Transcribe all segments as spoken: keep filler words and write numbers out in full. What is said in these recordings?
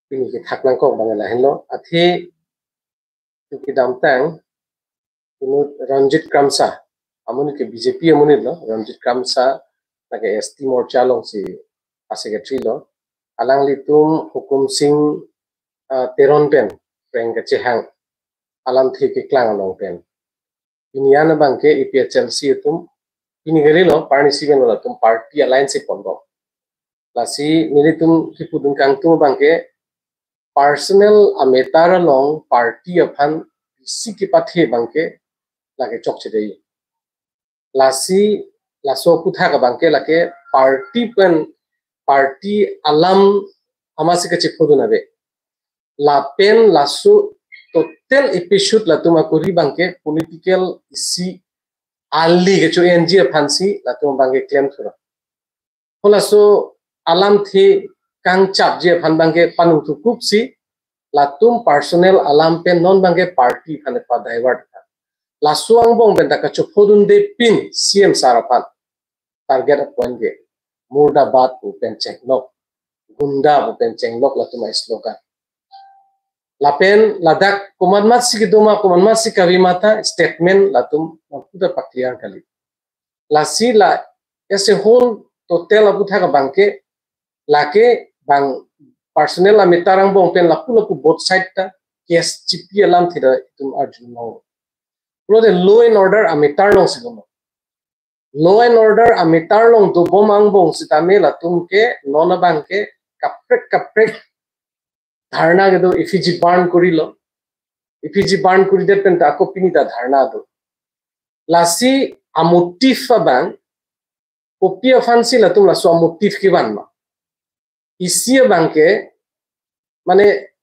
pini kethak nangkok abang lahenlo. Athe kedamtang inut Ranjit Kramsa, amonit ke B J P amonit lo, Ranjit Kramsa, lake S T Morcha alongsi a-secretary lo. Alanglitum Hukum Singh, ah, Teron pen prank kachehang alamthe keklang along pen. Pini an abangke A P H L C atum, pini kalilo, parnisi pen latum party alliance si ponbom. Lasi nelitum kipudun kangtung abangke personal a-matter along party aphan isi kepathe abangke lake chokchedei. Lasi laso aphuthak abangke lake party pen party alam amatsi kachephodun ave. Lapen laso total episode latum akuri abangke political isi ali kecho-enji aphansi latum abangke klemthu ra. Halaso alamthe kangchapji aphan abangke panung thukupsi latum personal alam pen non abangke party aphan pa-divert aphan. Laso angbong pen ta kachephodunde pin C M sir aphan target a-point ke murdabad pu pen chenglok, gunda pu pen chenglok latum a-slogan. Lapen ladak komatmatsi kedo ma, komatmatsi kave ma ta statement latum nangputa pa-clear kali. Lasi la as a whole total aphuthak abangke lake bang personal a-matter angbong pen lapu lapu both side ta case chipi alamthe ta itum arjulong. Pulote law and order a-matter alongsi lo. Law and order a-matter along dobom angbong sitame latum ke non abangke kaprek kaprek dharna kedo, effigy burn korilo. Effigy burn koridet pen ta ako pini ta dharna do. Lasi a-motive abang, kopi aphansi latum laso a-motive kevan ma. Isi abangke, mane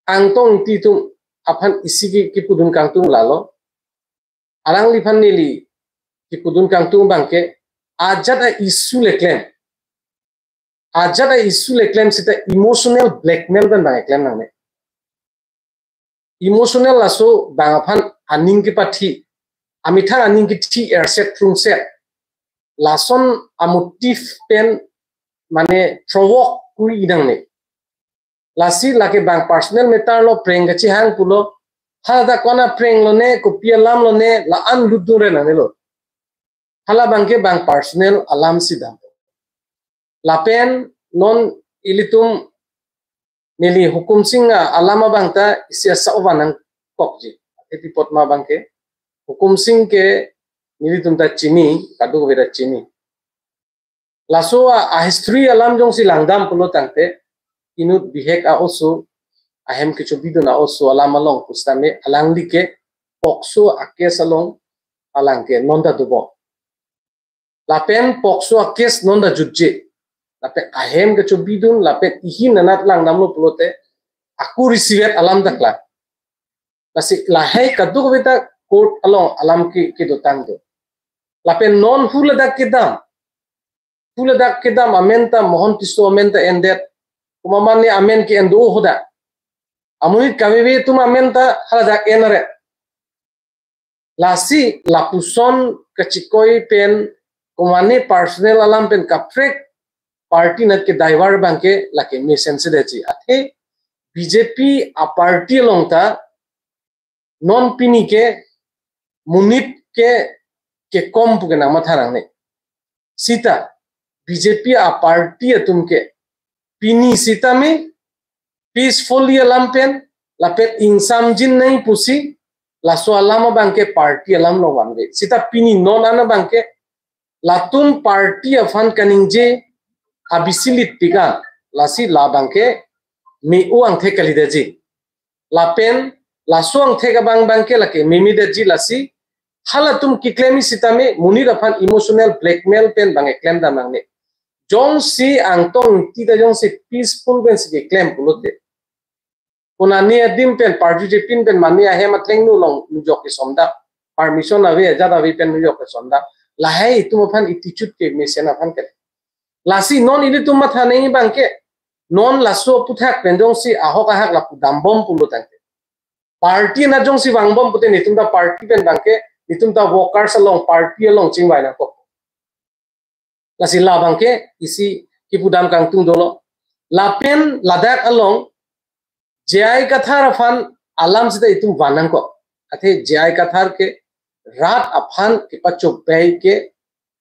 Angtong Engti atum aphan isi ke kipudun kangtung lalo. Alangliphan neli kipudun kangtung abangke ajat a-issue le klem. Ajat a-issue le klem sita emotional blackmail pen bang eklem nangne. Emotional laso bang aphan aning kepathi, amethang aning kethi erset krungset. Lason a-motive pen mane provoke kori nangne. Lasi lake bang personal matter lo, prank kachehang pulo. Hala ta kona prank lone, kopi alam lone, la-an ludun re nangnelo. Hala abangke bang personal alam si dam. Lapen non ilitum neli Hukum Singh a-, alam abang ta isi asauvan nangkokji. Eti pot ma abangke Hukum Singh ke nelitum ta chini, kadokave ta chini. Laso a, a-history alam jongsi langdam pulo tangte, inut bihek a-oso, ahem kechobidun a-oso alam along pusitame alangli ke POCSO a-case along alangke non ta dobom. Lapen POCSO a-case non ta jutje. Lapen ahem kechobidun, lapen ihin anat langdamlo pulote, ako risivet alam ta klang. Lasi lahai kadokave ta court along alam ke, kedotang do. Lapen non hu ladak kedam. Hu ladak kedam amen ta Mohan Tisso amen ta endet. Komat mane amen ke-en do hodak. Amonit kaveve atum amen ta haladak en aret. Lasi lapuson kachikoi pen komat mane personal alam pen kaprek party anat ke-divert abangke lake mesensedeji. Athe B J P a-party along ta non pini ke monit ke kekom pu ke nangmatha nangne. Sita B J P a-party atum ke pini sitame peacefully alam pen lapen ingsamjin nangji pusi laso alam abangke party alam along vanve. Sita pini non an abangke latum party aphan kaningje abisi lipik an, lasi la abangke me-o angthek kalideji. Lapen laso angthek abang abangke lake memedeji, lasi halatum keklem sitame monit aphan emotional blackmail pen bang eklem dam nangne. Jongsi Angtong Engti ta jongsi peaceful pensi keklem pulote, konane adim pen parjujepin pen mane ahem athengno along nujok kesomdak, permission ave ajat ave pen nujok kesomdak, lahai atum aphan attitude ke mesen aphan ke. Lasi non ilitum matha nangji abangke, non laso aphuthak pen jongsi ahok ahak lapu dambom pulo tangte, party anat jongsi vangbom pute netum ta party pen abangke, netum ta workers along, party along chingvai nangkok. Lasi la abangke isi kipudam kangtung dolo. Lapen ladak along J I Kathar aphan alam sita itum van nangkok. Athe J I Kathar ke rat aphan kepachobei ke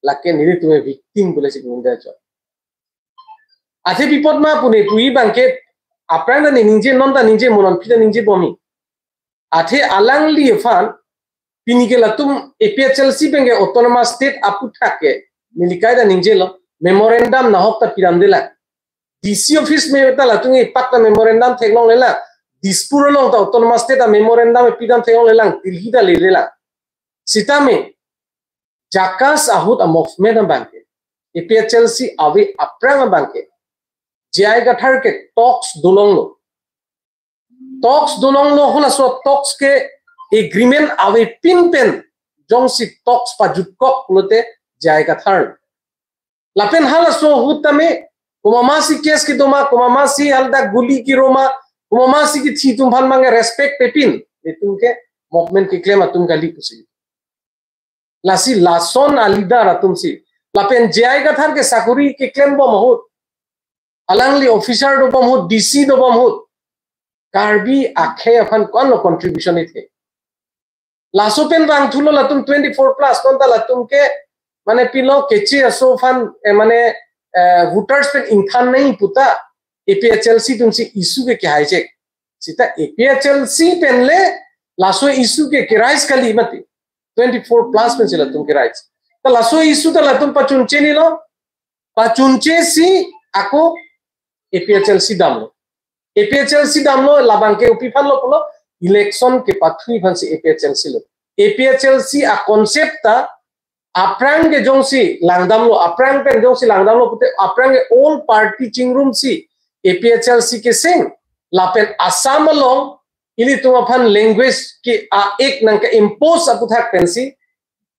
lake nelitum victim pule si nunda cho. Athe pi apot ma pune pu abangke aphrang ta ningje, non ta ningje, mo non phi ta ningje bomi. Athe alangli aphan pini ke latum A P H L C pen ke autonomous state aputhak ke nelikai ta ningjelo, memorandum nahok ta pidamdelang. D C office me ta latum ipak ta memorandum theklonglelang. Dispur along ta autonomous state a memorandum pidam theklonglelang, Delhi ta lelelang. Sitame JACAS ahut a movement abangke, A P H L C ave aphrang abangke, J I Kathar ke talks dolonglo. Talks dolonglo, halaso talks ke agreement avepin pen jongsi talks pajutkok pulote J I Kathar. Lapen halaso ahut tame, komatma si case kedo ma, komatma si haldak guli kiro ma, komatma si kithi atum aphan mang respect pepin, itum ke movement keklem atum kali pusi. Lasi lason a leader atum si. Lapen J I Kathar ke sakori keklem bom ahut, alangli officer dobom ahut, D C dobom ahut, Karbi akhei aphan ko-anlo contribution ithe? Laso pen vangthulo latum twenty-four plus, non ta latum ke mane pilo keche aso aphan, eh, mane, eh, voters pen ingthan nangji puta A P H L C atum si issue ke ke-hijack. Sita A P H L C pen le laso issue ke ke-raise kali mati. Twenty-four plus pen si latum ke-raise. Ta laso issue ta latum pachunche nilo, pachunche si ako A P H L C damlo. A P H L C damlo, labangke kopi aphanlo pulo, election kepathu aphan si A P H L C lo. A P H L C a concept ta aphrang ke jongsi langdamlo, aphrang pen jongsi langdamlo pute aphrang ke all party chingrum si A P H L C keseng, lapen Assam along ilitum aphan language ke a-act nangke-impose aputhak pensi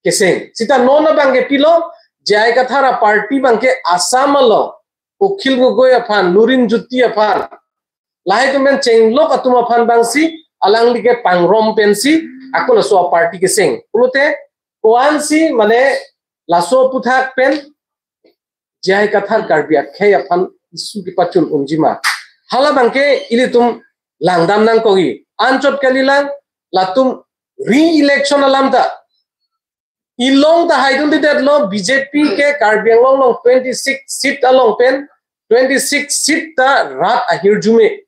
keseng. Sita non abangke pilo, J I Kathar a party abangke Assam along Akhil Gogoi aphan, Lurinjyoti aphan, lahai atum pen chenglok atum aphan abangsi alangli ke pangrum pensi ako laso a party keseng. Pulote ko-an si mane laso aputhak pen J I Kathar Karbi akhei aphan issue kepachun unji ma, halabangke ilitum langdam nangkokji. Anchot kalilang, latum re-election alam ta ilong ta haidundedetlo. B J P ke Karbi Anglong along twenty-six seat along pen twenty-six seat ta rat ahirjume,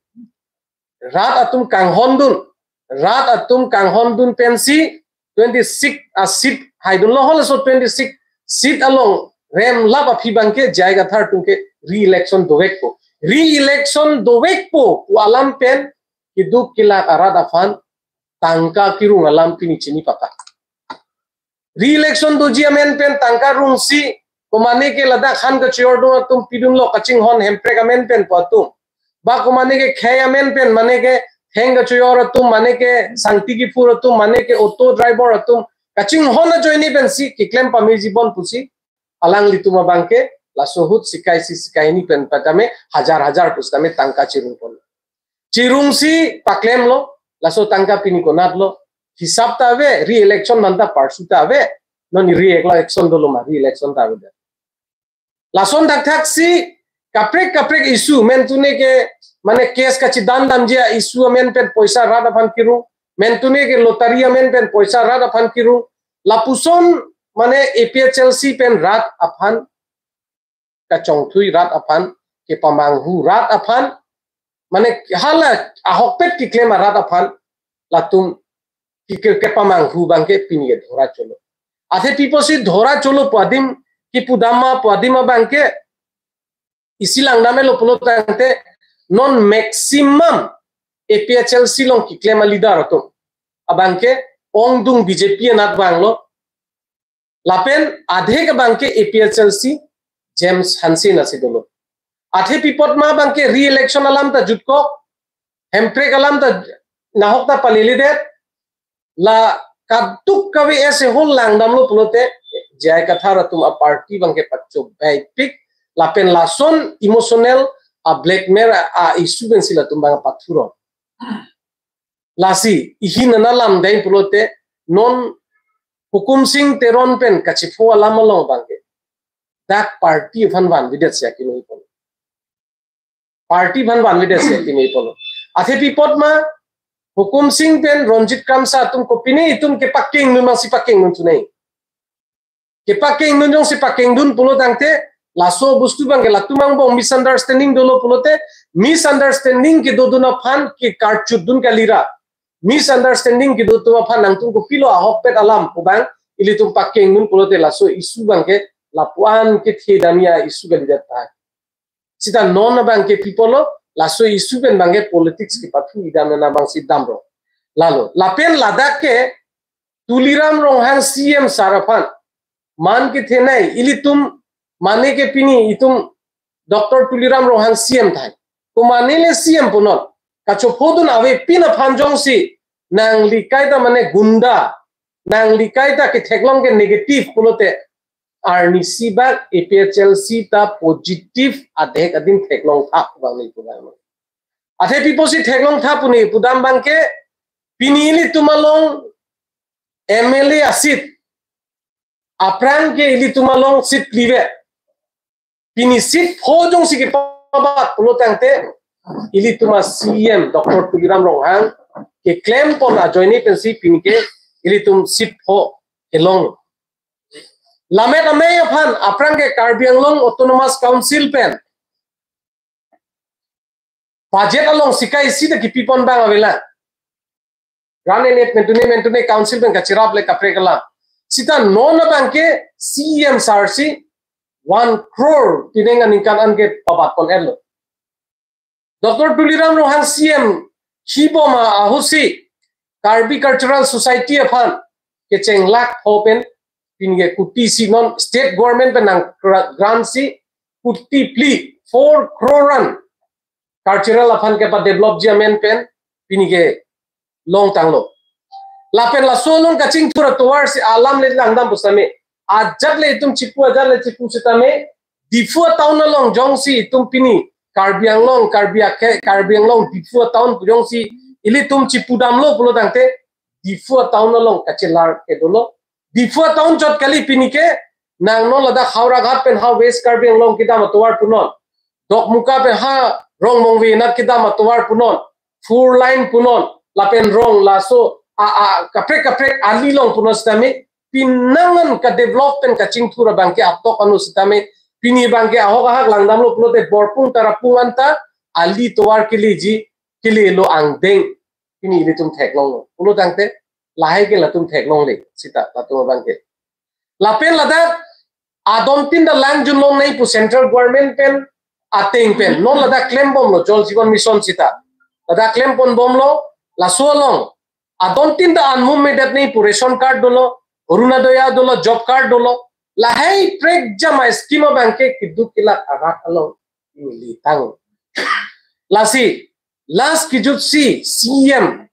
rat atum kanghondun, rat atum kanghondun pensi twenty-six a seat haidunlo. Halaso twenty-six seat along remlap aphi abangke J I Kathar atum ke re-election dovekpo. Re-election dovekpo pu alam pen keduk kelak arat aphan tangka kerung alam pini chini paka. Re-election doji amen pen tangka rungsi, komane ke ladak han kachoyor dun atum pidunlo kachinghon, Hemprek amen pen pu atum. Ba komane ke khei amen pen, mane ke theng kachoyor atum, mane ke sangti kiphur atum, mane ke auto driver atum kachinghon ajoine pensi keklem pameji bon pusi alanglitum abangke laso ahut sikai isi sikai hini pen patame hajar hajar pusitame tangka chirungpon. Chirungsi paklemlo, laso tangka pini konatlo? Hisap ta ave, re-election manta parsu ta ave, non re-election dolo ma, re-election ta ave. Lason thakthak si kaprek kaprek issue, mentune ke mane case kachidandamji a-issue amen pen poisa rat aphan kerung, mentune ke lottery amen pen poisa rat aphan kerung, lapuson mane A P H L C pen rat aphan kachongthui, rat aphan kepamanghu, rat aphan mane hala ahokpet keklem arat aphan latum ke, ke, kepamanghu abangke pini ke dhora cholo. Athe pi apotsi dhora cholo pu adim, kipu dam ma pu adim abangke isi langdamlo pulo tangte, non maximum A P H L C along keklem a leader atum abangke ongdung B J P anat vanglo. Lapen adhek abangke A P H L C James Hanse nasi dolo. Athe pi apot ma abangke re-election alam ta jutkok, Hemprek alam ta nahok ta palilidet, la kaduk kave ese hol langdamlo pulote J I Kathar atum a party abangke pachobei pik, lapen lason emotional a blackmail a, a issue pensi latum abang pathuro. Lasi ihin ana lamdai pulote non Hukum Singh Teron pen kachipho alam along abangke dak party aphan vanvedet si akimi pon. Party aphan vanvedet si akimi pon. Athe pi apot ma, Hukum Singh pen Ranjit Kramsa atum kopine itum kepakeng dun masi pakeng dun sunai. Kepakeng dun jongsi pakeng dun pulo tangte, laso bostu abangke latum angbong misunderstanding dolo pulote, misunderstanding kedo dun aphan ke karchut dun kalira. Misunderstanding kedo dun aphan nangtum kopilo ahokpet alam pu abang, ilitum pakeng dun pulote laso issue abangke lapuan kethe damji a-issue kalidet tahai. Sita non abangke pi apotlo, laso issue pen abangke politics kepathu idam na abangsi damlo. Lalo, lapen ladak ke Tuliram Ronghang C M sir aphan man kethenei ilitum mane ke pini itum Doctor Tuliram Ronghang C M tahai. Komatne le C M punon. Kachopho dun avepin aphan jongsi nanglikai ta mane gunda, nanglikai ta ketheklong ke negative pulote, arnisi bak A P H L C ta positive adhek adim theklong thap abang ni pulang. Athe pi apotsi theklong thap pu ni pudam abangke, pini ilitum along M L A a-seat, aphrang ke ilitum along seat phli ave. Pini seat pho jongsi kepabat pulo tangte, ilitum a-C M Doctor Tuliram Ronghang keklem pon ajoine pensi pini ke ilitum seat pho kelong. Lamet amei aphan aphrang ke Karbi Anglong Autonomous Council pen budget along sikai sita kipi pon abang avelang. Run and aid mentune mentune council pen kachirap le kaprek alam. Sita non abangke C M sir si one crore pining aningkan an kepabat pon-etlo. Doctor Tuliram Ronghang C M hibom ahutsi Karbi Cultural Society aphan kecheng lakh pho pen pini ke kuti isi non state government pen nang gra-, grant si kuti phli, four crore an cultural aphan kepadevelop ji amen pen pini ke longtanglo. Lapen laso along kachingthur atovar si alam le langdam pusitame, ajat le itum chipu, ajat le chipu sitame, Diphu town along jongsi itum pini Karbi Anglong, Karbi akhei, Karbi Anglong Diphu town jongsi ilitum chipu damlo pulo tangte, Diphu town along kachelar ke dolo. Diphu town chot kali pini ke, nang non ladak Howraghat pen ha West Karbi Anglong kedam atovar punon, Dokmoka pen ha Rongmongve anat kedam atovar punon, four lane punon, lapen rong laso a, a, kaprek kaprek ali along punon sitame, pinangan kadevelop pen kachingthur abangke atok anu sitame, pini abangke ahok ahak langdamlo pulote Borpung Tarapung anta ali tovar keleji, kelelo angdeng pini ilitum theklonglo. Pulo tangte lahai ke latum theklongle sita latum abangke. Lapen ladak adon tin da lang junlongnei pu central government pen ateng pen non ladak klembomlo Jal Jeevan Mission sita. Ladak klem ponbomlo, laso along adon tin da anmum medatnei pu ration card dolo, Orunodoi dolo, job card dolo. Lahai prekjam a-scheme abangke keduk kelak arat along neli tang. Lasi last kejutsi C M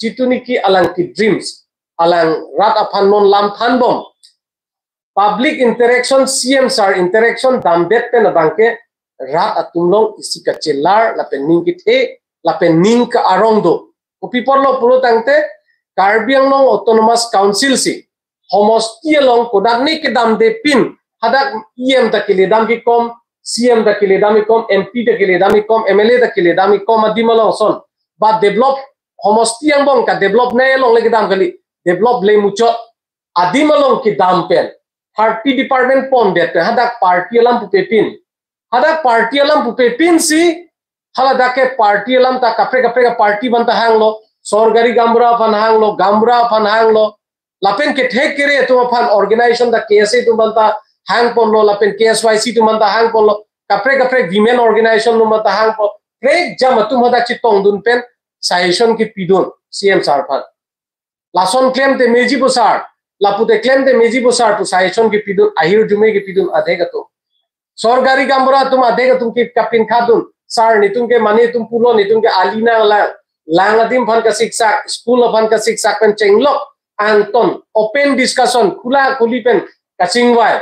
jitu niki alang ke dreams, alang rat aphan non lam thanbom. Public interaction, C M sir interaction damdet pen abangke rat atum along isi kachelar lapen ning kethe lapen ning ke-arong do. Kopi apotlo pulo tangte, Karbi Anglong Autonomous Council si homosti along kodak ni kedamde pin, hadak E M ta keledam kekom, C M ta keledam kekom, M P ta keledam kekom, M L A ta keledam kekom adim along son. Ba develop, homosti angbong kadevelopnei along le kedam kali, develop le muchot adim along kedam pen, thirty department pondet pen hadak party alam pupe pin. Hadak party alam pupe pin si, haladak ke party alam ta kaprek kaprek party abang ta hanglo, sorkari gaonbura aphan hanglo, gaonbura aphan hanglo, lapen kethek kere atum aphan organization ta K S A atum abang ta hangponlo, lapen K S Y C atum abang ta hangponlo, kaprek kaprek women organization atum abang ta hangpon, prekjam atum hadak chetongdun pen suggestion kepidun C M sir aphan. Lason klemte meji bo sir, lapute klemte meji bo sir pu suggestion kepidun, ahirjume kepidun adhek atum. Sorkari gaonbura atum adhek atum ke kapinkhatdun, sir, netum ke mane atum pulo, netum ke ali nanglang, lang adim aphan kasiksak, school aphan kasiksak pen chenglok angton, open discussion, khula khuli pen kachingvai,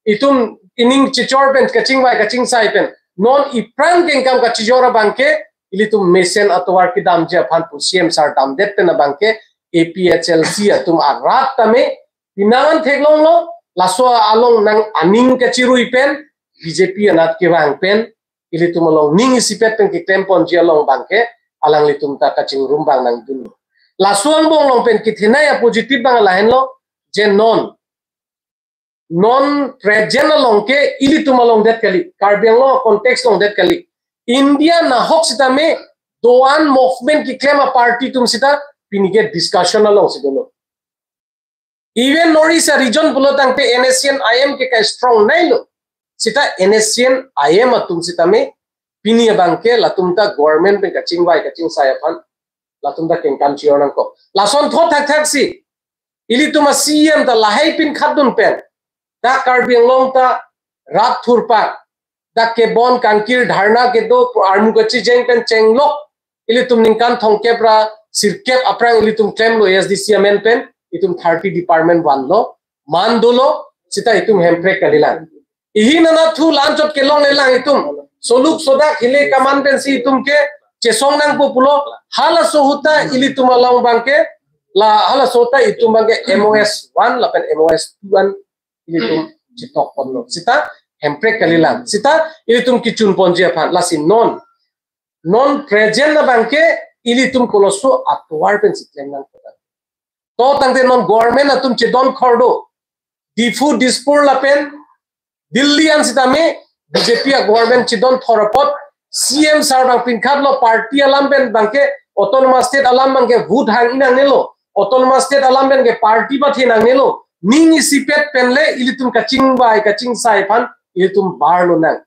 itum ining chichor pen kachingvai kachingsai pen non iphrang kengkam kachijor abangke ilitum mesen atovar kedamji aphan pu C M sir damdet pen abangke A P H L C atum arat tame pinangan theklonglo, laso along nang aning kachirui pen B J P anat kevang pen ilitum along ning isipet pen keklem ponji along abangke alanglitum ta kachingrum abang nangdun. Laso angbong along pen kethenei a positive abang lahenlo, je non non present along ke ilitum along det kali, Karbi Anglong context along det kali. India nahok sitame do-an movement keklem a party atum sita pini ke discussion alongsi dolo. Even North East region pulo tangte N S C N I M ke ka strong nailo. Sita N S C N I M atum sitame pini abang ke latum ta government pen kachingvai kachingsai aphan latum ta kengkam chi-or nangkok. Lason thot thakthak si ilitum a C E M ta lahai pinkhat dun pen, dak Karbi Anglong ta rat thurpak, dak kebon kangkir dharna kedo, armu kachijeng pen chenglok, ilitum ningkan thomkep ra sirkep aphrang ilitum klemlo A S D C amen pen, itum thirty department vanlo, man dolo, sita itum hemprek kalilang. Ihin anat thu la-anchot kelonglelang itum. Soluk sodak hile kaman pensi itum ke chesong nangpo pulo, halaso ahut ta ilitum along abang ke, la halaso ahut ta itum abang ke M O S one lapen M O S two an ilitum chetok ponlo. Sita hemprek kalilang. Sita ilitum kechun ponji aphan, lasi non non present abang ke ilitum koloso atovar pensi klem nangpo. To tangte non government atum chedon khor do. Diphu, Dispur lapen Delhi an sitame B J P a government chedon thor apot C M sir abang pinkhatlo, party alam pen abang ke, autonomous state alam abang ke vote hang-i nangnelo, autonomous state alam pen ke party pathe nangnelo. Ning isipet pen le ilitum kachingvai kachingsai aphan ilitum barlo nang.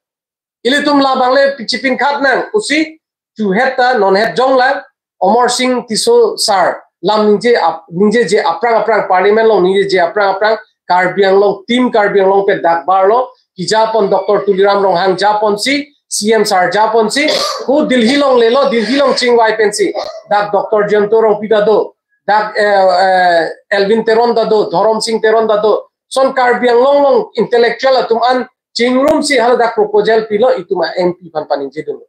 Ilitum labang le pichi pinkhat nang pusi chuhet ta nonhet jonglang Amar Singh Tisso sir lam ningje ap-, ningjeje aphrang aphrang, parliament along ningjeje aphrang aphrang, Karbi Anglong, team Karbi Anglong pen dak barlo, kejapon Doctor Tuliram Ronghang japonsi, C M sir japonsi, hu Delhi along lelo, Delhi along chingvai pensi, dak Doctor Jayanta Rongpi ta do, dak, eh, eh, Elwin Teron ta do, Dhorom Singh Teron ta do, son Karbi Anglong along intellectual atum an chingrumsi hala dak proposal pilo, itum a M P aphan paningje dun.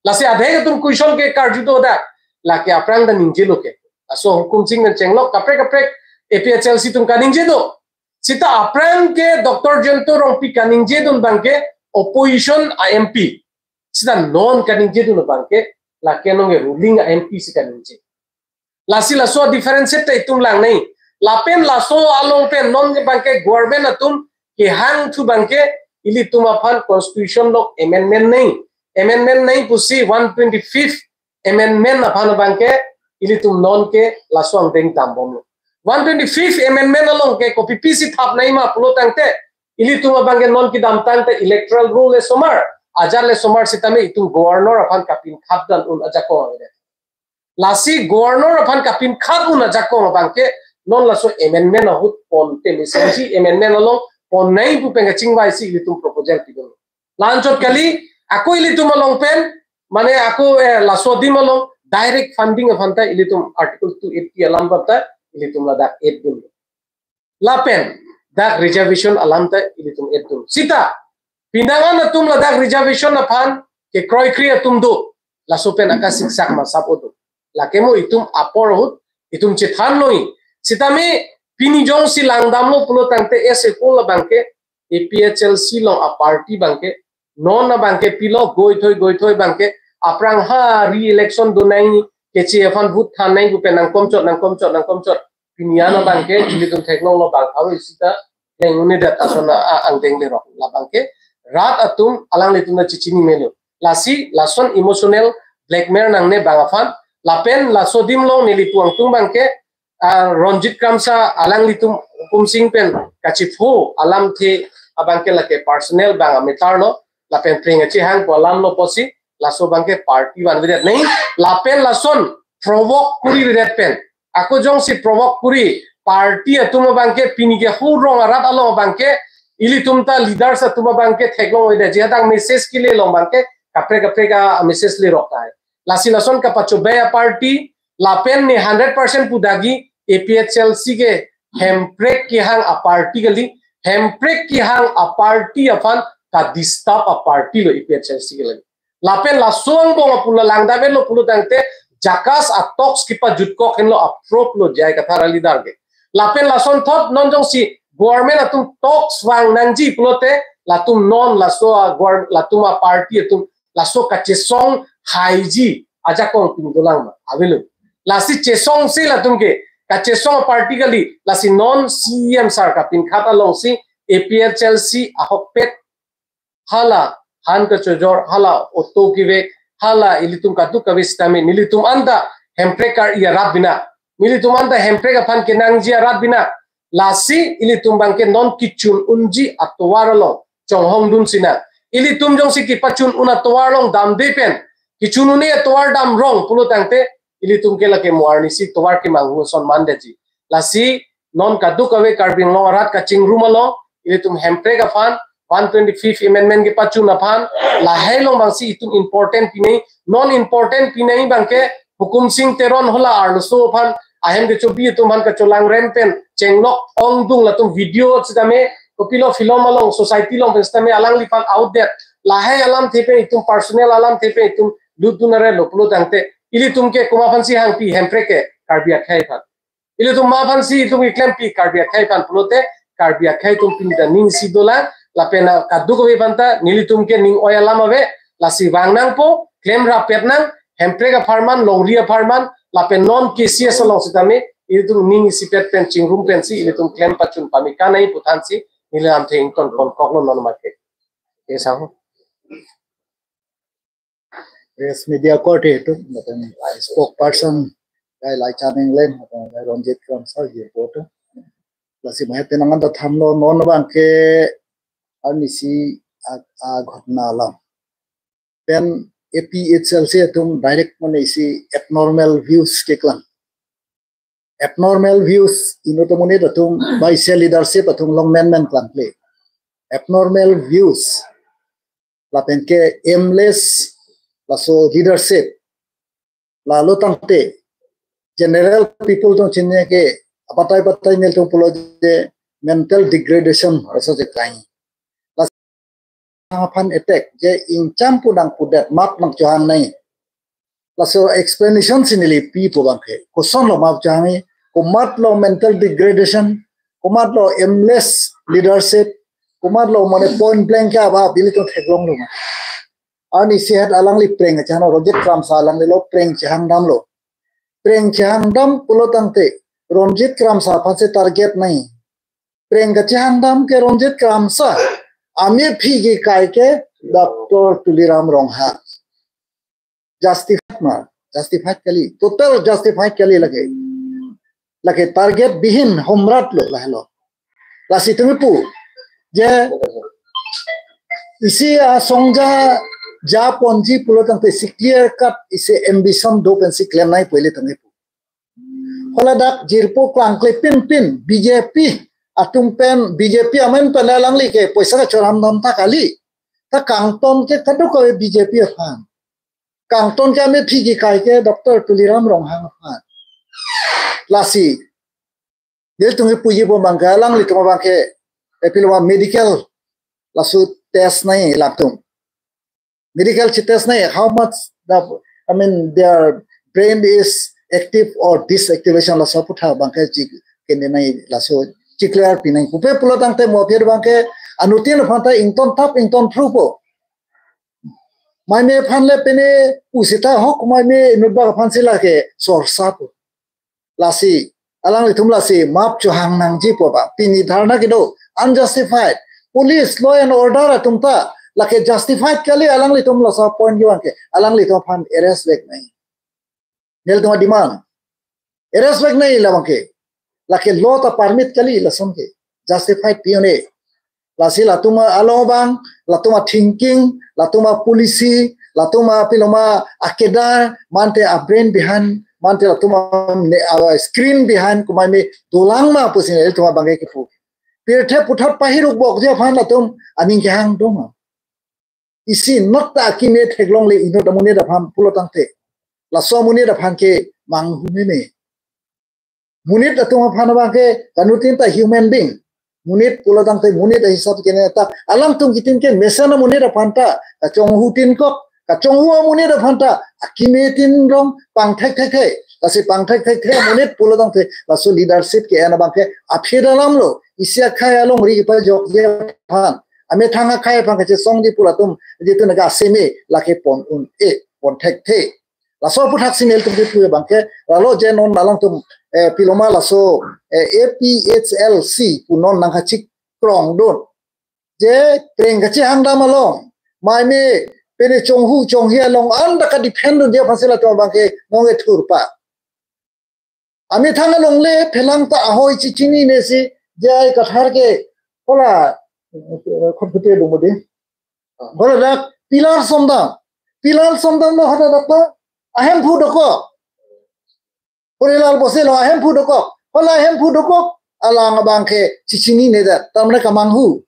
Lasi adhe atum question ke karju do dak, lake aphrang ta ningjelo ke. Laso Hukum Sing pen chenglok kaprek kaprek A P H L C atum kaningje do. Sita aphrang ke Doctor Jayanta Rongpi kaningje dun abang ke opposition a M P. Sita non kaningje dun abang ke lake nonke ruling a M P si kaningje. Lasi laso differentiate ta itum langnei. Lapen laso along pen non abang ke government atum kehang thu abang ke ilitum aphan constitution along amendment nei. Amendment nei pusi one twenty-fifth amendment aphan abang ke ilitum non ke laso angdeng dambomlo. One twenty-fifth amendment along ke kopi pisi thap nei ma pulo tangte, ilitum abang ke non kedamtang ta electoral roll le osomar, ajat le osomar sitame itum governor aphan kapinkhat dun un ajakong avedet. Lasi governor aphan kapinkhat un ajakong abang ke non laso amendment ahut pon te, mesenji amendment along pon nei pu pen kachingvaisi ilitum proposal pidun. La-anchot kali, ako ilitum along pen, mane ako, eh, laso adim along direct funding aphan ta ilitum Article two eighty alam aphan ta ilitum ladak add dun. Lapen dak reservation alam ta ilitum add dun. Sita pindangan atum ladak reservation aphan kekroikre atum do, laso pen akasiksak masap odo. Lake mo itum apor ahut itum chethan noi. Sitame pini jongsi langdamlo pulo tangte, as a whole abang ke A P H L C along a party abang ke non abang ke pilo goithoi goithoi abang ke, aphrang ha re-election do nang keche aphan vote than nang pu pen nangkomchot nangkomchot nangkomchot. Pini an abang ke ilitum theklonglo bang haro isi ta leng un-edet ason a, a, angdeng lerok. Labang ke rat atum alanglitum ta chechini melo. Lasi lason emotional blackmail nangne bang aphan, lapen laso adim along neli puang tung abang ke, ah, Ranjit Kramsa alanglitum Hukum Sing pen kachipho alamthe abang ke lake personal abang ametar lo, lapen pring achi hang pu alam lo pusi laso abang ke party vanvedet nei, lapen lason provoke kuri vedet pen. Ako jongsi provoke kuri, party atum abang ke pini ke hu rong arat along abang ke, ilitum ta leaders atum abang ke theklong oide, jihadang message kele along abang ke kaprek kaprek a message lerok tai. Lasi lason kapachobei a party, lapen ne hundred percent pudagi A P H L C ke hemprek kehang a party kali, hemprek kehang a party aphan ka-disturb a party lo A P H L C ke lagi. Lapen laso angbong apula langdam lo pulo tangte, JACAS a talks kepajutkok henlo, approve lo J I Kathar a leader ke. Lapen lason thot non jongsi government atum talks vang nangji pulote, latum non laso a gov-, latum a party atum laso kachesong haiji, ajakong pini dolang ma, avelo. Lasi chesongsi latum ke, kachesong party kali, lasi non C E M sir kapinkhat alongsi A P H L C ahokpet, hala han kachojor, hala auto kevek, hala ilitum kadokave sitame, nelitum anta Hemprek kar-i arat bina. Nelitum anta Hemprek aphan kenangji arat bina. Lasi ilitum abangke non kechun unji atovar along chonghong dun sina. Ilitum jongsi kepachun un atovar along damde pen, kechun un-e atovar dam rong pulo tangte, ilitum ke lake mo arnisi tovar kemanghu ason mandetji. Lasi non kadokave Karbi Anglong arat kachingrum along, ilitum Hemprek aphan one twenty-fifth amendment kepachun aphan, lahai along abangsi itum important pinai, non important pinai abangke Hukum Sing Teron hala arloso aphan ahem kechobi atum aphan kacholang rem pen chenglok ongdung latum video sitame, kopilo film along, society along pen sitame alangliphan outdated. Lahai alamthe pen itum personal alamthe pen itum lut dun arelo pulo tangte, ilitum ke komat aphansi hangpi Hemprek ke, Karbi akhei aphan. Ilitum komat aphansi itum keklempi Karbi akhei aphan pulote, Karbi akhei atum pini ta ning isi dolang, lapen kadokave aphanta nelitum ke ning oi alam ave, lasi vang nangpo, klem rapet nang, Hemprek apharman, longri apharman, lapen non K C S along sitame, ilitum ning isipet pen chingrum pensi, ilitum klem pachun pame kanai puthansi, neli lamthe ington pon koklo non make. Esa ho. Press media korte itu, lapen spokesperson, kai Laichan Engleng, lapen kai Ronjit Kramsa, reporter. Lasi mahet tenangan ta thanlo non abangke arnisi a, a ghotna alam. Pen A P H L C atum direct mane isi abnormal views keklang. Abnormal views inut amonit atum, vice leadership atum along menmen klangkle. Abnormal views. Lapen ke aimless, laso leadership. Lalo tangte, general people atum chinine ke, abatai batai nelitum pulo je mental degradation, laso je kai. Laso aphan attack, je ingcham pu nangpudet, map nangchohang nai. Laso explanation si neli pipo abangke. Kosonlo map chohangji, komatlo mental degradation, komatlo aimless leadership, komatlo mane point blank ke aba ilitum theklonglo ma. Arnisi het alangli prank chehang, Ronjit Kramsa alanglilo prank chehang damlo. Prank chehang dam pulo tangte, Ronjit Kramsa aphansi target nai. Prank kachehang dam ke Ronjit Kramsa. Amephi kekai ke Doctor Tuliram Ronghang. Justified ma, justified kali, total justified kali lake. Lake target bihin homratlo lahelo. Lasi tumi pu, je isi asong ja, ja ponji pulo tangte isi clear cut isi ambition do pensi klem nai pu ilitum pu. Hala dak jirpo klangkle pinpin B J P atum pen, B J P amen pen alangli ke poisa kachoram dam ta kali. Ta kangton ke kadokave B J P aphan. Kangton ke amephi kekai ke Doctor Tuliram Ronghang aphan. Lasi nelitum kepuji pu abangke alanglitum abangke apilo ma medical laso test nai latum. Medical si test nai, how much the, I mean, their brain is active or disactivation, laso aphuthak abangke chik kene nai, laso chik clear pi nai. Pupe pulo tangte mo aphi abangke anuttin aphanta ington thap ington thru po. Maime aphan le pine pu seta ahok, maime inutbak aphansi lake sorsa po. Lasi, alanglitum lasi map chohang nangji pu ba. Pini dharna kedo unjustified. Police, law and order atum ta lake justified kali, alanglitum laso point abangke, alanglitum aphan arrest vek nai. Nelitum ademand. Arrest vek nai labangke. Lake law ta permit kali lason ke. Justified pi un-e. Lasi latum along abang, latum athinking, latum apolicy, latum apilo ma akedar, mante abrain behind, mante latum a ne-, a screen behind, komat me dolang ma pusi nelitum abangke kepu. Pirthe puthot pahiruk bokji aphan latum aning kehang do ma. Isi not ta akeme theklongle inut amonit aphan pulo tangte. Laso amonit aphan ke manghu meme. Monit atum aphan abangke kanuttin ta human being. Monit pulo tangte monit ahisap kene ta alangtum kitin ke mesen amonit aphan ta kachonghu tin kok, kachonghu amonit aphan ta akeme tin rong pangthek thekthe. Lasi pangthek thekthe amonit pulo tangte laso leadership ke-en abangke aphi alam lo. Isi akhei alongri kepajokji aphan, amethang akhei aphan kachesongji pu latum, jitu naga seme lake pon un-e, pon thekthe. Laso aputhaksi nelitum kipu abangke, lalo je non alangtum, eh, piloma laso, eh, A P H L C pu non nangkachik krongdun. Je preng kachihangdam along, maime pine chonghu chonghi along anta ka-defend dunji aphansi latum abangke nonke thurpa. Amethang alongle phelang ta ahoi chichinine si J I Kathar ke hala, eh, khutkhute dungmodi. Hala dak pillar somdam. Pillar somdamlo hadak dak pa ahemphu dokok. Purilal Bose along ahemphu dokok. Hala ahemphu dokok alang abangke chichinine dak. Tamra kamanghu.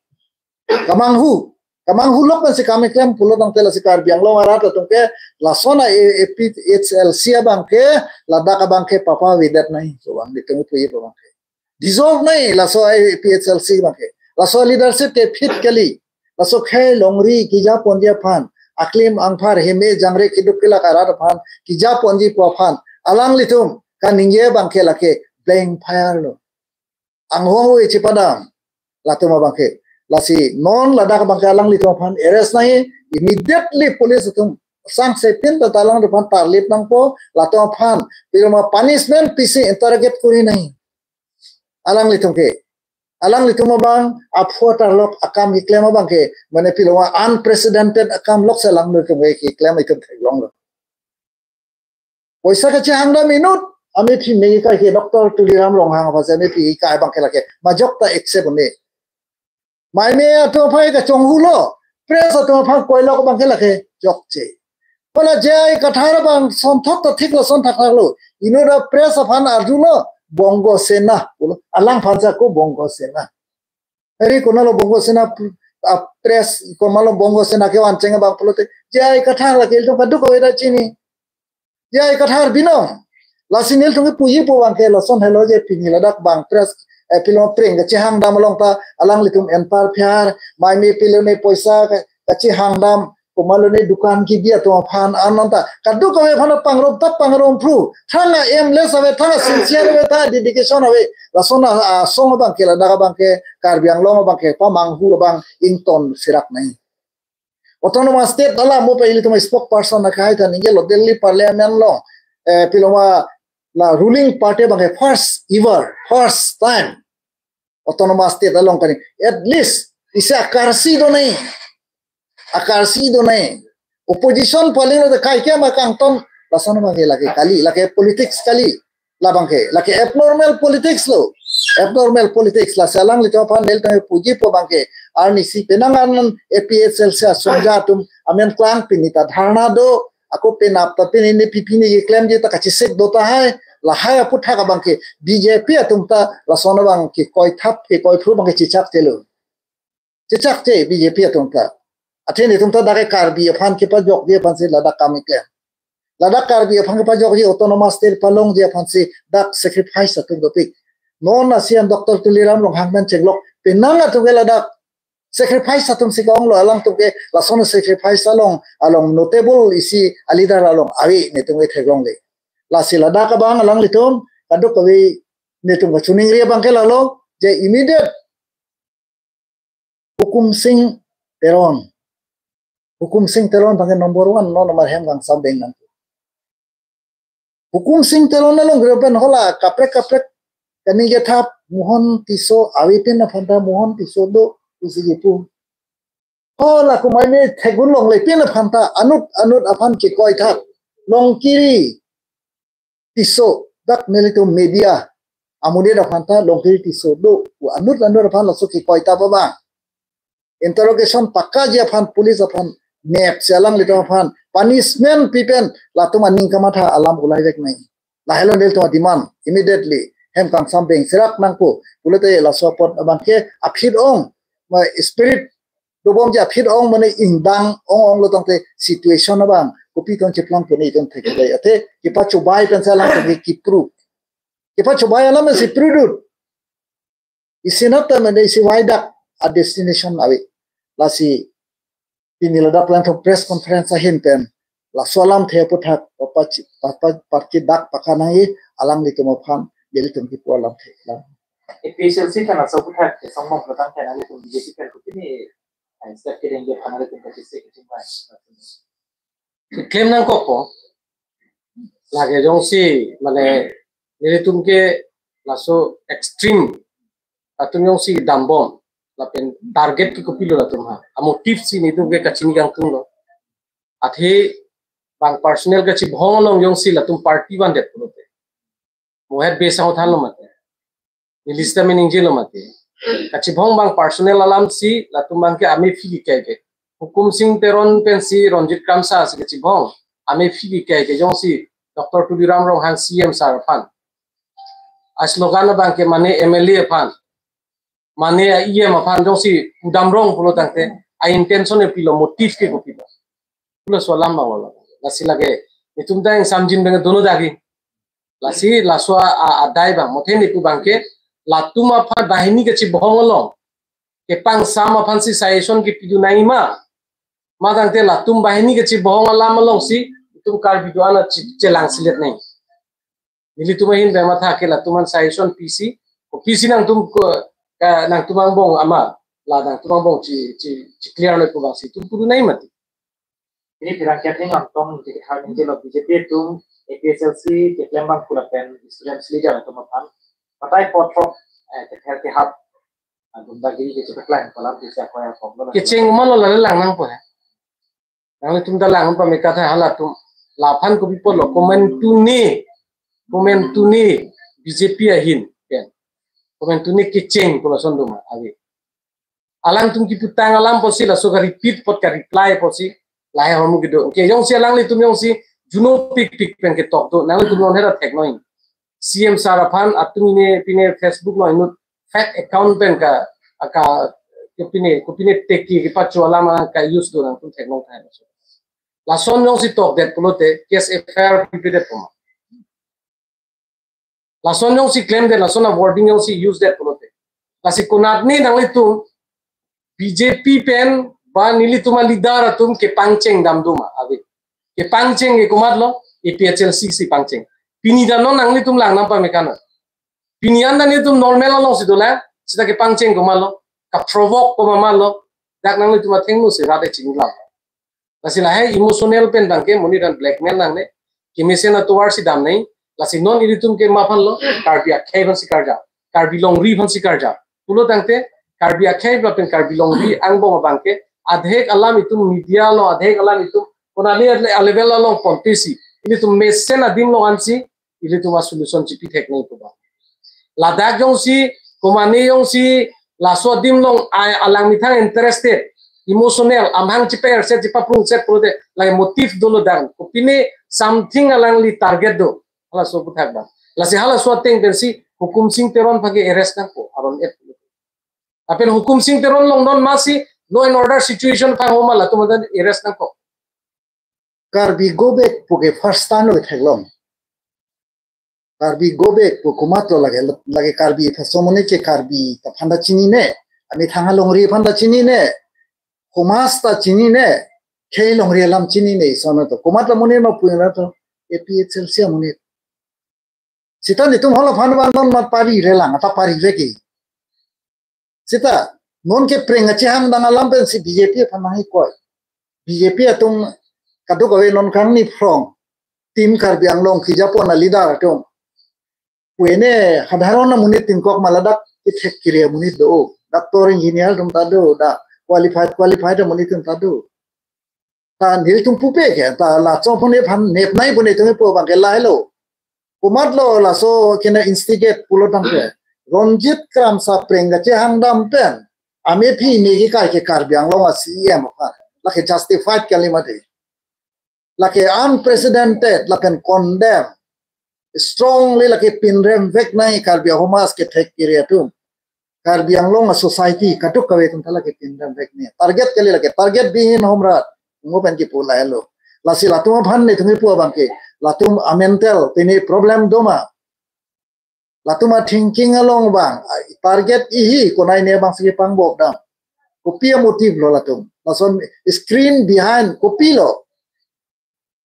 Kamanghu. Kamanghu lok pensi kam keklem pulo tangte lasi Karbi Anglong arat atumke lason a-, A P H L C abangke ladak abangke papa avedet nangji. So abang nelitum puji abangke. Dissolve nangji laso A P H L C abangke. Laso leadership ke fit kali. Laso khei longri kejaponji aphan, aklim angphar heme jangre keduk kelak arat aphan kejaponji pu aphan alanglitum kaningje abangke lake blank fire lo. Anghong ave chipadam latum abangke. Lasi non ladak abangke alanglitum aphan arrest nangji, immediately police atum sangse pin ta alanglitum aphan tarlip nangpo, latum aphan piloma punishment pisi interrogate kuri nangji. Alanglitum ke, alanglitum abang aphu atarlok akam keklem abangke, mane piloma unprecedented akam lok si alanglitum ke keklem itum theklonglo. Poisa kachihangdam inut, amethi me kai ke Doctor Tuliram Ronghang aphansi amethi kai abangke lake majok ta accept un-e. Maime atum aphai kachonghulo, press atum aphan koilok abangke lake jokche. Hala J I Kathar abang sonthot ta thik lo, sonthot thaklo. Inut a-press aphan arjulo, Bongo Sena pulo. Alangphan sako Bongo Sena. Hari konatlo Bongo Sena, a-press konatlo Bongo Sena kevan cheng abang pulote J I Kathar lake ilitum kadokave ta chini. J I Kathar binong. Lasi nelitum kipuji pu abangke lason helo je pini ladak bang press, eh, piloma preng kachihangdam along ta alanglitum enpar phiar, maime pilone poisa ka-, kachihangdam, komatlo ne dukan kebi atum aphan ananta kadokave aphan pangrum ta pangrum phru. Thang a-aimless ave, thang a-sincere ave, thang a-dedication ave. Lason a-, asong abangke ladak abangke Karbi Anglong abangke pamanghu abang ington sirak nangji. Autonomous State alam mo pa ilitum spokesperson na kahai ta ningjelo Delhi Parliament along, eh, piloma la ruling party abangke first ever, first time Autonomous State along kani at least isi akarsi do nangji, akarsi do nangji. Opposition paling lo de kaikema kangton, lason abangke lake kali, lake politics kali. Labangke lake abnormal politics lo. Abnormal politics. Lasi alanglitum aphan nelitum puji pu abangke, arnisi penang an A P H L C asongja atum amen klang, pini ta dharna do, ako penap ta pini ne pipi ne keklemji ta kachesik do tahai. Lahai aputhak abangke B J P atum ta lason abangke koithap kekoi phru abangke chechakche lo. Chechakche B J P atum ta. Athe nelitum ta dak Karbi aphan kepajokji aphansi ladak kam keklem. Ladak Karbi aphan kepajokji, Autonomous State palongji aphansi dak sacrifice atum dopik. Non ASEAN Doctor Tuliram Ronghang pen chenglok penang atum ke ladak sacrifice atumsi ke-onglo, alangtum ke lason sacrifice along, along notable isi a-leader along ave nelitum ke theklongle. Lasi ladak abang alanglitum kadokave nelitum kachiningri abangke lalo je immediate Hukum Singh Teron. Hukum Singh Teron abangke number one, non nomor hem kangsam beng nang. Hukum Singh Teron along grup pen hala kaprek kaprek kani kethap Mohon Tisso ave pin aphan ta Mohon Tisso do pusi kipu. Hala kumai ne theklongle pin aphan ta anut anut aphan kekoi thap. Longkiri Tisso, dak nelitum media amonit aphan ta Longkiri Tisso do, anut anut aphan laso kekoi thap abang. Interrogation pakaji aphan police aphan mep si alanglitum aphan punishment pi pen latum aning kamatha alam ulai vek nangji. Lahelo nelitum a-demand immediately hem kangsam beng sirak nangpo. Pulote laso apot abangke aphi-ong, ma spirit dobomji aphi-ong mane ingdang ong-onglo tangte situation abang kopi tong cheplang puni tong thekdai. Athe kepachobai pensi alangtum ke kipru. Kepachobai alam si prudut. Isi nat ta mane isi waidak a-destination ave. Lasi pini ladak langthong press conference ahin pen laso alamthe aputhak pachi-, pa-, pa-, parki dak pakanai alanglitum aphan nelitum kipu alamthe. A P H L C kan laso aputhak kesong mong petang kan alitum B J P kan ko pini, eh, step kedeng dia phan alitum kachesik kachingbai. Claim nangkokpo. Lake jongsi mane nelitum ke laso extreme atum jongsi dambom lapen target ke kopilo latum ha. A motive si nelitum ke kachini kangtung lo. Athe bang personal kachibhong along jongsi latum party vandet pulote, mohet besang uthan lo mate, nilista mening jelo mate. Kachibhong bang personal alam si latum bang ke amephi kikai ke. Hukum Sing Teron pensi Ronjit Kramsa si kachibhong amephi kikai ke jongsi Doctor Tuliram Ronghang C M sir aphan, a slogan bang ke mane M L A aphan, mane a E M aphan jongsi pudam rong pulo tangte, a intention e pilo, motive ke kopilo. Pulo so alam bang wala. Lasi lake nelitum ta ingsamjin bang dono dagi. Lasi laso a, a, adai bang, mothe nipu bang ke, latum aphan banghini kachibhong along kepangsam aphan si suggestion kepi dunai ma. Ma tangte latum banghini kachibhong alam along si itum Karbi do-an a chi-, chelang silet nai. Nelitum ahin bang matha ke latum an suggestion pisi, kopisi nangtum ko, ka, nangtum angbong ama, la nangtum angbong chi, chi, chi clear noi pu bang si itum pu dunai mati. Pini pirang ketheng angtong di har ningje lo B J P atum A P H L C keklem bang pura pen students leader atum aphan patai potrok, eh, kether kehap, ah, gundagiri kechepaklang kolam tisa koya koklo. Kecheng ma lo lale lang nangpo he. Nanglitum ta lang pame katha halatum. Laphan kopi pulo, komantu ne, komantu ne B J P ahin pen, komantu ne kecheng pulo son doma ave. Alangtum kiputang alam pusi laso ka-repeat apot ka-reply pusi lahai hormu kedo. Ke jongsi alanglitum jongsi juno pikpik pen ketok do, nanglitum non hera thek noi. C M sir aphan atum ne pine Facebook lo inut fake account pen ka, ka, kopine, kopine teki kepacho alam ka use do, nangtum thek noi thai. Lason jongsi tokdet pulote case F I R pipedet poma. Lason jongsi claim det, lason a wording jongsi use det pulote. Lasi konat ni nanglitum B J P pen ba nelitum a leader atum kepangcheng dam doma ave. Kepangcheng ke komatlo, A P H L C si pangcheng. Pini dan non nanglitum lang nangpame kana. Pini an dan nelitum normal along si dolang, seta kepangcheng komatlo, ka-provoke komatlo, dak nanglitum athengno si rate chinilam. Lasi lahai emotional pen bang ke monit an blackmail nangne, kemesen atovar si damnai. Lasi non ilitum ke ma aphan lo, Karbi akhei aphan si karja, Karbi longri aphan si karja. Pulo tangte Karbi akhei lapen Karbi longri angbong abang ke adhek alam itum media lo, adhek alam itum konali a-level along ponte si ilitum mesen adim lo ansi ilitum a solution chipi thek nai pu ba. Ladak jongsi komane jongsi laso adim long ai alang methang interested, emotional, amahang chipa-er set, chipaprung set pulote, lahai motive dolo dan. Kopine something alangli target do. Halaso puthak ba. Lasi halaso ateng pensi Hukum Sing Teron aphan ke arrest nangpo, aron et. Lapen Hukum Sing Teron long non masi law and order situation aphan homa latum adan arrest nangpo. Karbi go back pu ke first time lo theklong. Karbi go back pu komatlo lake, lake Karbi phaso monit ke Karbi ta aphan ta chinine, amethang alongri aphan ta chinine, komat ta chinine, khei longri alam chinine, isono to. Komatlo monit ma pu na to, A P H L C amonit. Seta nelitum hol aphan van non ma pari relang, ata pari veki. Seta, non ke preng kachehang dam alam pensi B J P aphan nangkoi. B J P atum kadokave non kangni phrong. Team Karbi Anglong kejapon a leader atum. Puene sadharon amonit tingkok ma ladak kethek kiri amonit do. Doctor, engineer atum ta do, dak qualified, qualified amonit atum ta do. Ta nelitum pupe ke, ta laso aphan nephan nepnai pu nelitum pu abang ke lahelo. Komatlo laso kena instigate pulo tangte, Ronjit Kramsa preng kachehang dam pen amephi megi kai ke Karbi Anglong a C E M aphan. Lake justified kali mati. Lake unprecedented, lapen condemn strongly, lake pinrem vek nai Karbi ahumas kethek kiri atum. Karbi Anglong a society kadokave atum ta lake pinrem vek nai. Target kali lake, target bihin homrat. Ngo pen kipu lahelo. Lasi latum aphan nelitum kipu abang ke, latum a mental pine problem doma. Latum a thinking along bang, target ihi konai ne bang si pangbok dam. Kopi a motive lo latum. Lason screen behind kopilo.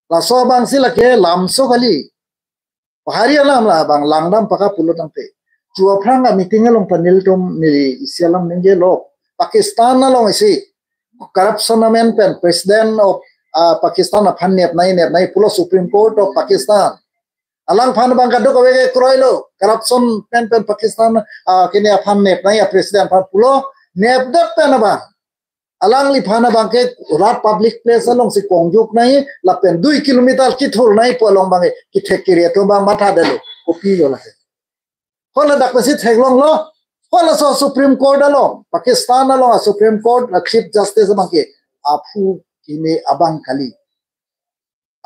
Laso abang si lake lamso kali. Pahari alam la bang langdam paka pulo tangte. Chu aphrang a meeting along ta nelitum neli isi alam ningje lo. Pakistan along isi corruption amen pen President of, uh, Pakistan aphan nepnai nepnai pulo Supreme Court of Pakistan. Alangphan abang kadokave ke kroilo, corruption pen pen Pakistan, ah, kene aphan nep nangji, a president aphan pulo, nepdet pen abang. Alangliphan abang ke rat public place alongsi kongjuk nangji, lapen dui kilometer kithur nangji pu along abang ke, kethek kere atum abang mathadetlo, kopilo lake. Hala dak pensi theklonglo, halaso Supreme Court along, Pakistan along a Supreme Court a Chief Justice abang ke, aphu kene abang kali.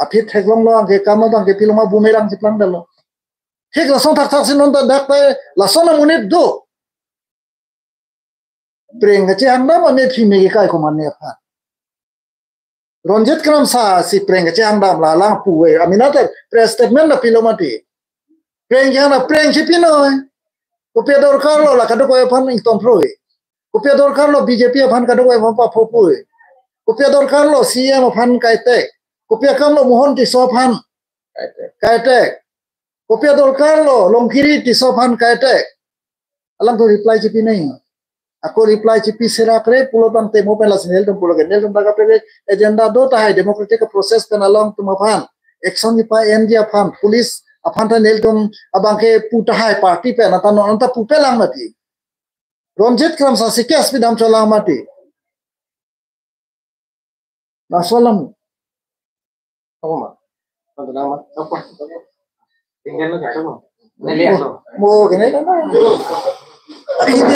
Aphi theklonglo, anke kam abang ke piloma bumerang cheplang dalo. Thik lason thakthak si non ta dak ta lason amonit do. Prank kachehang dam ame phi me ke kai komatne aphan. Ranjit Kramsa si prank kachehang dam, la lang puve. Amena ta press statement la pilo mati. Prank kehang na prank si pinoi. Kopi adorkarlo la kadokave aphan ingtong phroi. Kopi adorkarlo B J P aphan kadokave aphan paphopui. Kopi adorkarlo C M aphan kaitek. Kopi akamlo Mohon Tisso aphan kaitek. Kopi adorkarlo Longkiri Tisso aphan kaitek. Alangtum reply chipi nangji. Ako reply chipi serak re pulo tangte mo pen lasi nelitum pulo ke. Nelitum ta kaprek agenda do tahai, democratic process pen alangtum aphan action kipa-enji aphan, police aphan ta nelitum abang ke pu tahai, party pen anta non anta pupe lang mati. Ranjit Kramsa si case pidam cholang mati. Laso alam. Apa ma? Apa nama? Apa? Tinggal lo, apa ma? Neliat lo. Mo kene kan.